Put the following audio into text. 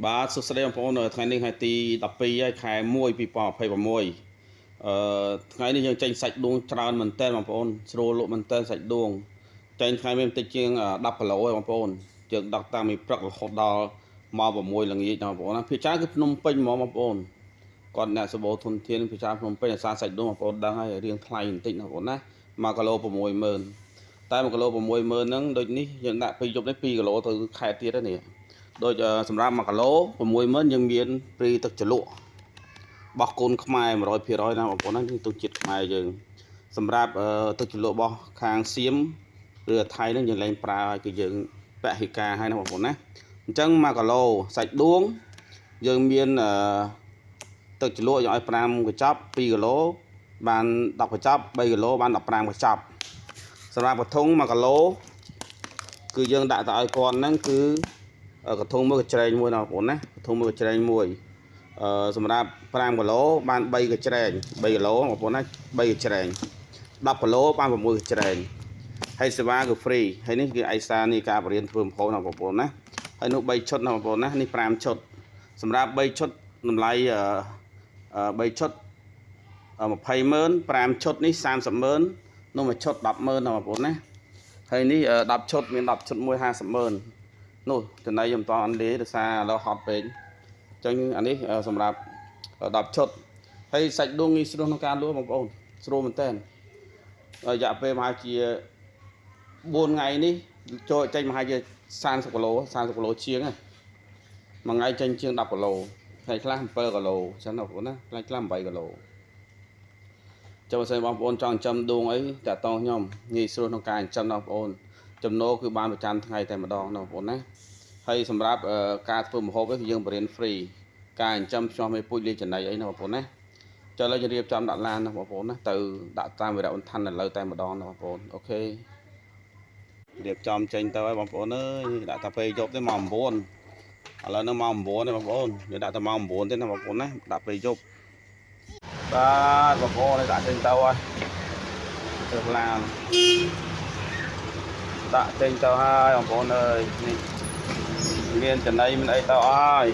បាទសួស្តីបងប្អូនថ្ងៃនេះថ្ងៃទី12ហើយខែ1 2026អឺថ្ងៃនេះយើងចេញសាច់ដួងច្រើនមែនតើបងប្អូនស្រួលលក់មែនតើសាច់ដួងចេញថ្ងៃនេះបន្តិចជាង10គីឡូហើយបងប្អូនយើងដឹកតាំងពីព្រឹករហូតដល់ម៉ោង6ល្ងាចណាបងប្អូនណាភាគច្រើនគឺភ្នំពេញហ្មងបងប្អូនគាត់អ្នកសបោធនធានភាគច្រើនភ្នំពេញអាសាសាច់ដួងបងប្អូនដឹងហើយរៀងថ្លៃបន្តិចណាបងប្អូនណា1គីឡូ60000តែ1គីឡូ60000ហ្នឹងដូចនេះយើងដាក់ពីយប់នេះ2គីឡូទៅខែទៀតហ្នឹងនេះ ដូចសម្រាប់1គីឡូ60000យើងមានព្រីទឹកជ្រលក់បោះកូនខ្មែរ100%ណាបងប្អូនណានេះទស្សជាតិខ្មែរយើងសម្រាប់ទឹកជ្រលក់របស់ខាងសៀមឬថៃហ្នឹងយើងលែងប្រើហើយគឺយើងពហិការហើយណាបងប្អូនណាអញ្ចឹង1គីឡូសាច់ដួងយើងមានទឹកជ្រលក់យើងឲ្យ5កញ្ចប់2គីឡូបាន10កញ្ចប់3គីឡូបាន15កញ្ចប់សម្រាប់កធុង1គីឡូគឺយើងដាក់ទៅឲ្យគាត់ហ្នឹងគឺ កធុងមួយកញ្ច្រែងមួយណាបងប្អូនណាកធុងមួយកញ្ច្រែងមួយអឺសម្រាប់5គីឡូបាន3កញ្ច្រែង3គីឡូបងប្អូនណា3កញ្ច្រែង10គីឡូបាន6កញ្ច្រែងហើយសេវាគឺ free ហើយនេះគឺឯកសារនៃការបរៀនធ្វើម្ហូបណាបងប្អូនណាហើយនោះ3ឈុតណាបងប្អូនណានេះ5ឈុតសម្រាប់3ឈុតតម្លៃអឺ3ឈុត20ម៉ឺន5ឈុតនេះ30ម៉ឺននោះមួយឈុត10ម៉ឺនណាបងប្អូនណាហើយនេះ10ឈុតមាន10ឈុតមួយ50ម៉ឺន នោះចំណៃខ្ញុំមិនតអន់លេដោយសារឥឡូវហត់ពេកអញ្ចឹងអានេះសម្រាប់10ឈុតហើយសាច់ដួងងាយស្រួលក្នុងការលក់បងប្អូនស្រួលមែនតើរយៈពេលប្រហែលជា4ថ្ងៃនេះចូលចេញប្រហែលជា30គីឡូ30គីឡូជាងហ្នឹងមួយថ្ងៃចេញជាង10គីឡូថ្ងៃខ្លះ7គីឡូអញ្ចឹងណាបងប្អូនណាថ្ងៃខ្លះ8គីឡូចាំបើសិនបងប្អូនចង់ចិញ្ចឹមដួងអីតាក់តងខ្ញុំងាយស្រួលក្នុងការចិញ្ចឹមណាបងប្អូនចំណូលគឺបានប្រចាំថ្ងៃតែម្ដងណាបងប្អូនណា ហើយសម្រាប់ការធ្វើម្ហូបនេះគឺយើងបរៀន free ការចិញ្ចឹមភ្ញាស់មេពូជលាយចំណីអីណាបងប្អូនណាចុះឥឡូវយើងរៀបចំដាក់ឡានណាបងប្អូនណាទៅដាក់តាមវីរៈអ៊ុនឋានឥឡូវតែម្ដងណាបងប្អូន OK រៀបចំចេញទៅហើយបងប្អូនអើយដាក់តែពេលយប់ទេម៉ោង9ឥឡូវនៅម៉ោង9ទេបងប្អូនយើងដាក់តែម៉ោង9ទេណាបងប្អូនណាដាក់ពេលយប់បាទបងប្អូនដាក់ចេញទៅហើយទៅឡានដាក់ចេញទៅហើយបងប្អូនអើយនេះ មានចំណីមានអីទៅអើយ